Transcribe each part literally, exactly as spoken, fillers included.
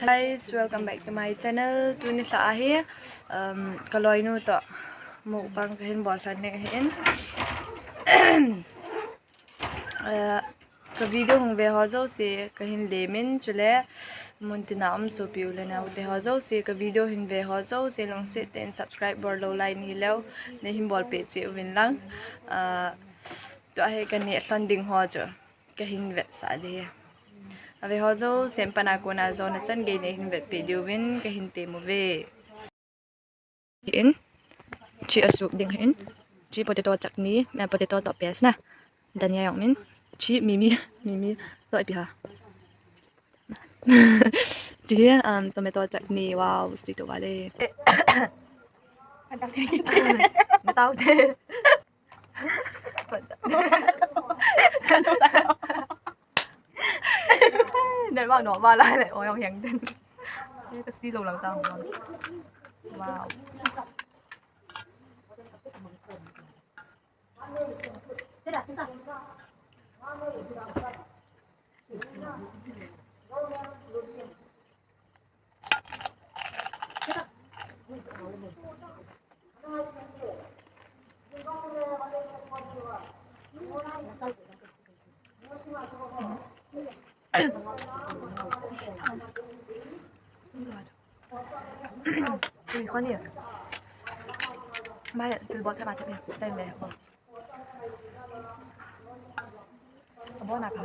Guys, welcome back to my channel. Tuni lha ahi, um, kaloinu toh mukbang kahin bol lhon ding ahin. Eh, ka video hung ve ho jouse kahin lemin, chule muntina um sopi u le nao te ho jouse ka video hin ve ho jouse lungset tah in subscribe bol lou lai nahi leu, neihin bolpeh cheh uvin lang. Ah, tua hi kaneh lhon ding ho chu kahin vetsah ding ahi. Ave ho jouse, apat a kona jona chan gei neihin vetpeh diuvin kahin tem uve. In, chi a soup ding hin, chi potato chutney, eh, potato toh paste na, dhania jong umin, chi mimi, mimi, toh ipi ham. Chi, um, tomato chutney, wow, sweet to vale. Natao te. Nai ba no ba la le, o jong hiang den. Ni ka si lo lang ta. Wow. Ui, khon ni. Mai, tu bot thei ma thei ni. Thei le. Bot na ka.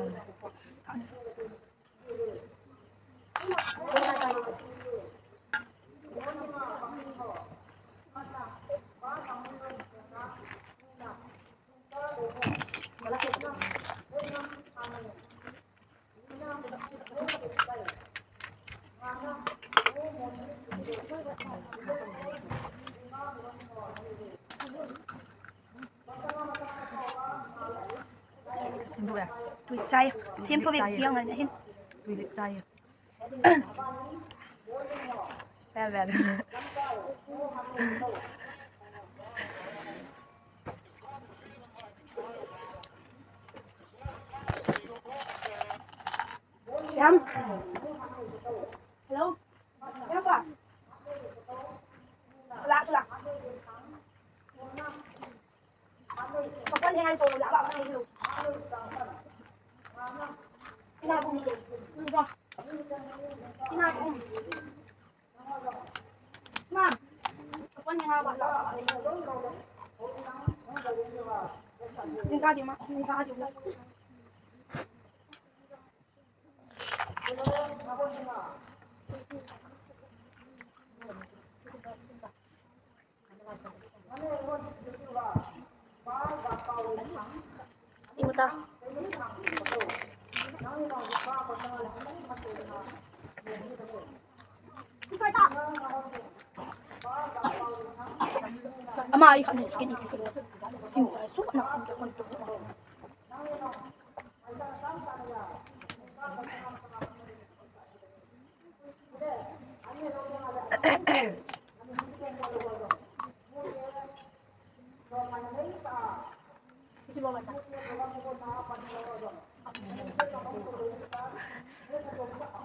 Tui chai. Them tho ve, piang ngai hin. Tui le chai. Vel, vel. Yum. Hello. Yum ba. Tula, tula. Imuta. Ama i khat ni skin i sim chai su na sim ta kon tu.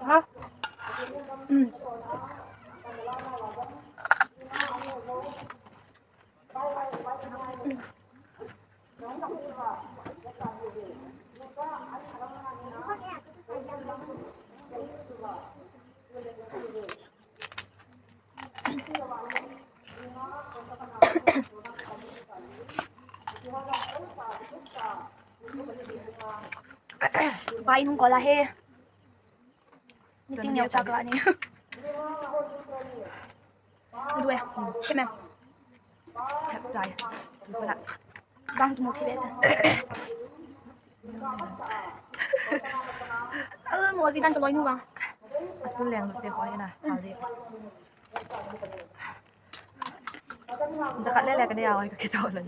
Ha? Mm. Bai nung kola he. Meeting neo chak la ni. Due. Kemem. Hep chai. Kola. Bang tu mo khi be cha. Alo mo ji dan to loi nu bang. Spoon leng te ko na. Hal de. Jakhat le le ka ne a oi ka ke chau lan.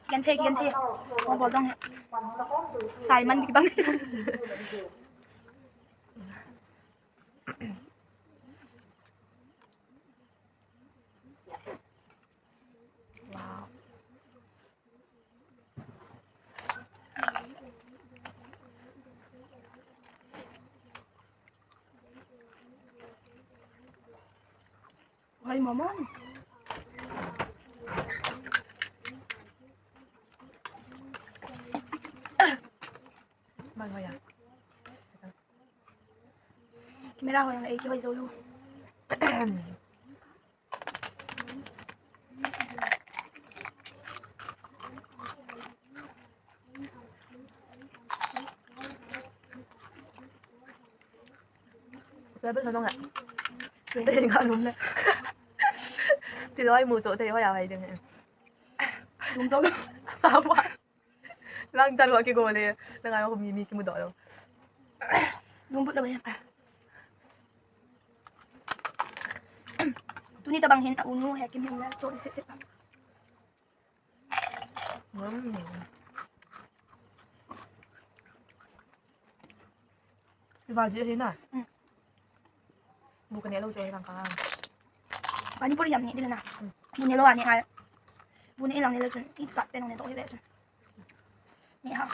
Kian the, kian the. Kong bol dong he. Sai man dik bang. Wow. Hoi, mama. Bang hoi a. Camera hoi ang ei kihoi jou lou. Kaya ba sa nung a? Kaya nga nung na. Ti loi mu so te hoi a hoi ding he. Dum so. Sa ba. Lang chan wa ki go le. Lang a ko mi mi ki mu do lo. Dum but la ba ya. Tuni tabang hin ta unu he kim hin la cho se se. Iba ji hi na. Bu ka ne lo jo hi lang ka. Pani puri yam ni dile na. Bu ne lo ani ai. Bu ne lang ni le chun. I sat pe nong ne to hi le chun. Ni ha.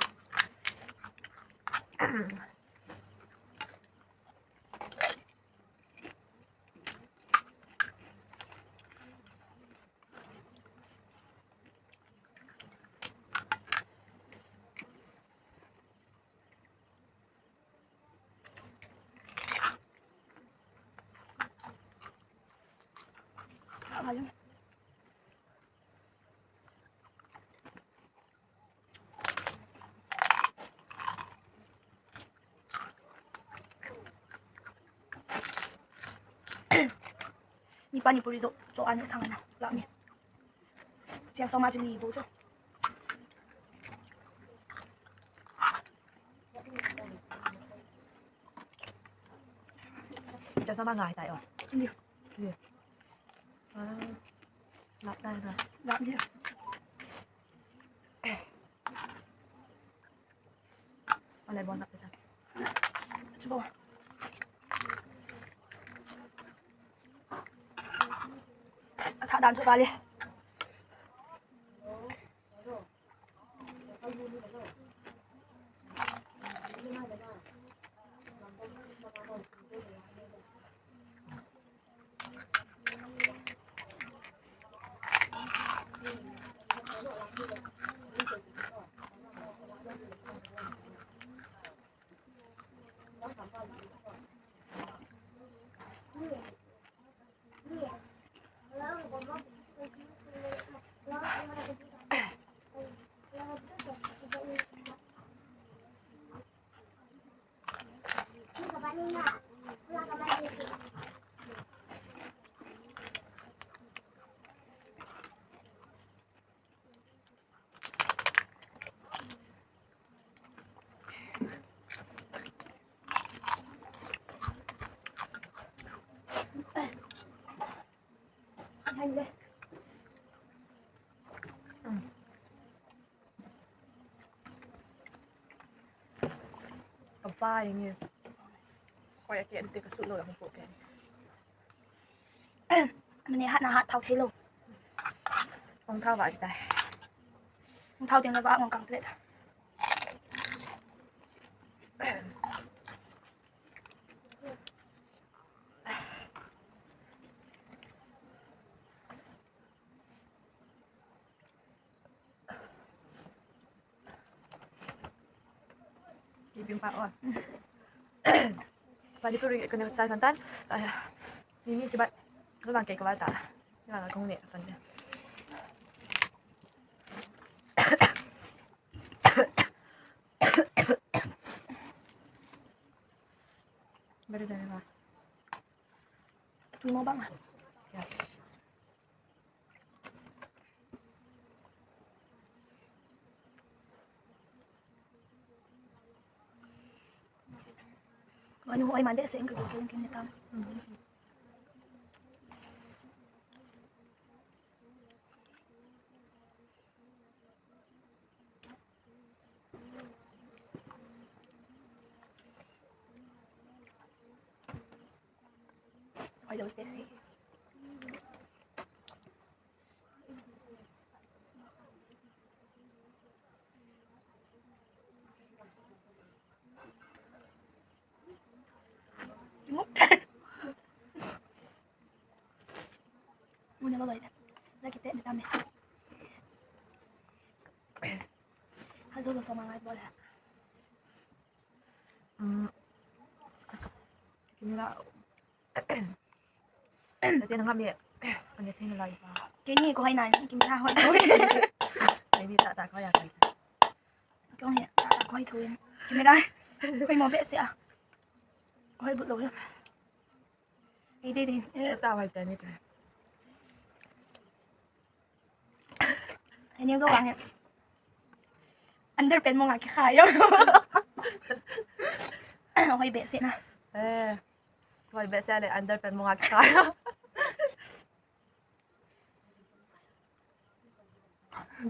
Ni pani puri jo, jo ani sang na, la ni. Chiang so ma chili bo jo. Chiang so ma ngai tai o. Ni. Ni. Ah. Lap tai na. Lap ni. Alai bon lap tai. Chubo. Atha dan chu ba le. Ka ba ing e. Koi a ke ante ka sut lou la hung po ke. Mane hat na hat thao thei lou. Hung thao ba tai. Hung thao teng la ba hung kang plate. Ipin pa o. Pani puri ko ne chai tan tan. Ai. Ni ni kibat. Ko lang ke ko ta. Ni lang ko ne tan. Beri dari ba. Tu mo bang. Ya. Wani hoi man de se engka kin kin tam. Oi, dos, tres, eh. Soma ngai bol ha. Hmm. Kimela. Ate na ngam e. Ane thina lai pa. Kei ni ko hai nai, kimela hoi. Kei ni ta ta ko ya kai. Ko ni ta ta ko hai thu. Kimela. Ko mo be se a. Hoi bu lo. Ei, dei, dei. Ta hoi ta ni ta. Ei, neng zo bang e. Underpant mong a kikhai. Hoi behseh na. Eh, hoi behseh le underpant mong a kikhai.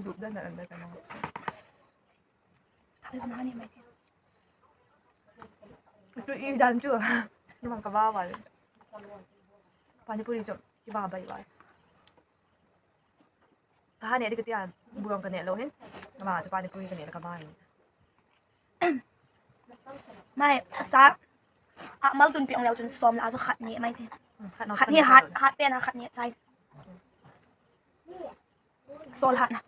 Dup dan na underpant mong. Thale jana ni mai. Tu i dan chu. Ni mang ka ba ba. Pani puri chu. Ki ba ba ba. Ka ha ne ding kati a, bu jong ka ne lou hin. Ama chu pani puri ka ne la ka ba hin. Mai, asa, a mal tun pi ong leu chun som la chu khat ne mai the. Hmm, khat ne hat, hat pen a khat ne chai. Sol hat na.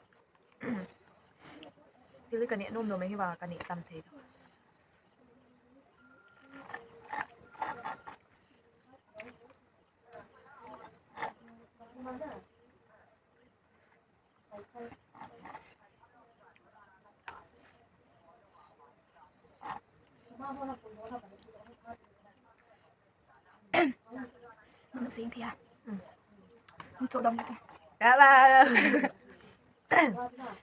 Tili ka ne nom nom mai hi ba ka ne tam thei. Sing thia. Cho dong. Ka ba.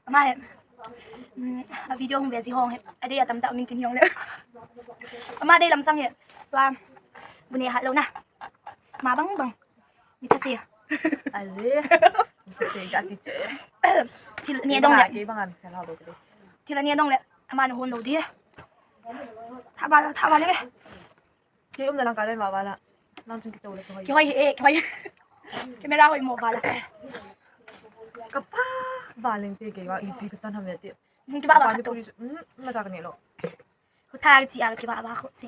Ama he. Hmm, a video hung ve ji hong he. A dei a tam ta min kin hong le. Ama dei lam sang he. Tua. Bu ne hat lou na. Ma bang bang. Mi ta se. Ale. Mi ta se ka ti che. Thil ne dong le. Ke bang am sa lo do. Thil ne dong le. Ama na hon lou di. Tha ba, tha ba le. Kei umna lang ka le ma ba la. Nang chung kito le kihoi. Kihoi e, kihoi. Camera hoi mo ba la. Ka pa ba leng te kei ba ipi ka chan ham ya te. Ki ba ba ka to. Hmm, ma ta ka ne lou. Khu tha chi a ki ba ba khu se.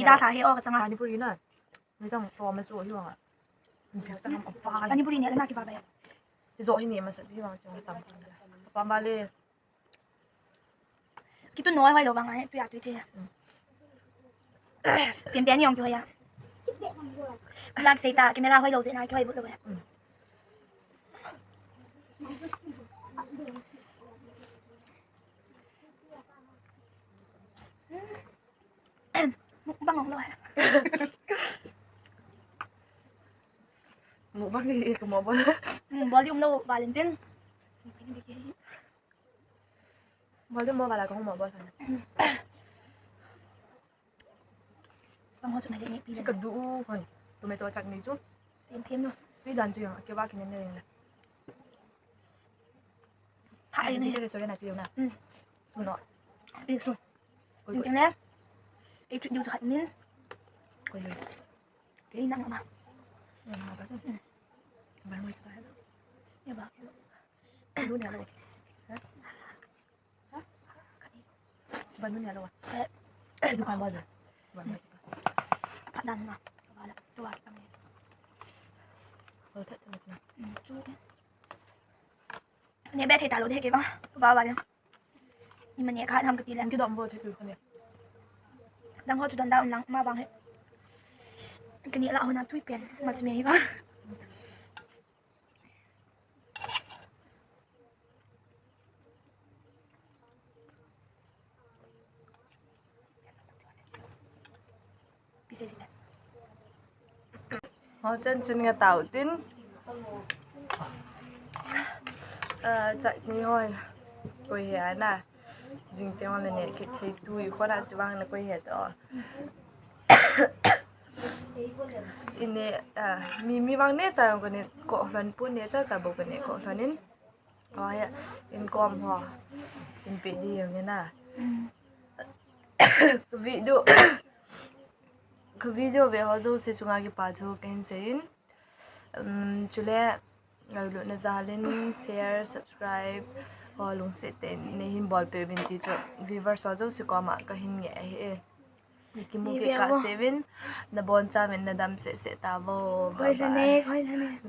Ida sa he o ka changa. Pani puri na. Ni tang to ma chu hi wa. Ipi ka chan ham a ba. Pani puri ne na ki ba ba ya. Chi zo hi ne ma sa hi wa chu tam. Ka pa ba le. Kitun noi hoi lou vang a, tui a tui te. Sim te ni ong kihoi a. Lak sei ta, camera hoi lou jeh na kihoi but lou e. Mukbang ong lou e. Mukbang hi ka mo bol. Hmm, bol di um lou, Valentine. Bol di mo bala ka mo bol. Bang ho chu na le ni pi. Chi ka du u hon. Tomato chutney chu. Sim them no. Pi dan chu yang, ke ba ki ne ne le. Ha, ai ni. Ke so na chu na. Hmm. Su no. Pi su. Sim them le. Ei chu du sa khat min. Ko yo. Ke nang ma. Hmm, ba. Ba mo ba. Ya ba. Du ne lo. Ha? Ban mun ya lo wa. Eh, dukan ba lo. Ban mun. Phat dan na. Ba la. Tu wa tam ni. Ko ta ta na. Hmm, chu. Ne be thei ta lou de ke ba. Ba ba le. Ni ma ne ka ham ka ti le. Ki dom bo thei tu ko ne. Dang ho chu dan da un lang ma bang he. Ka ne la ho na tui pen. Ma si me hi ba. Ho chan chun nga tau tin. Ah, chutney hoi. Koi he ana. Jing te hon le ne kit thei tu i khona chu vang na koi he to. Ine, ah, mi, mi vang ne cha ko ne ko hlan pu ne cha cha bo ko ne ko hlan in. Oi, in kom ho. In pe di yong na. Video. Ka video ve ho jouse chunga kipa thu kahin seiyin. Um, chule, ngailutna jalin share, subscribe, ho lungset tah in neihin bolpeh uvin ti chu viewers ho jouse koma kahin ngen ahi e. Kimu kit kah seuvin, nabonchauvin nadam seh seh tauvo. Bye bye.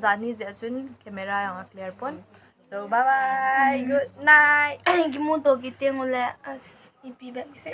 Jani jeh chun camera jong a clear pon. So bye bye, good night. Kimu to kiteng ule as ipi bek se.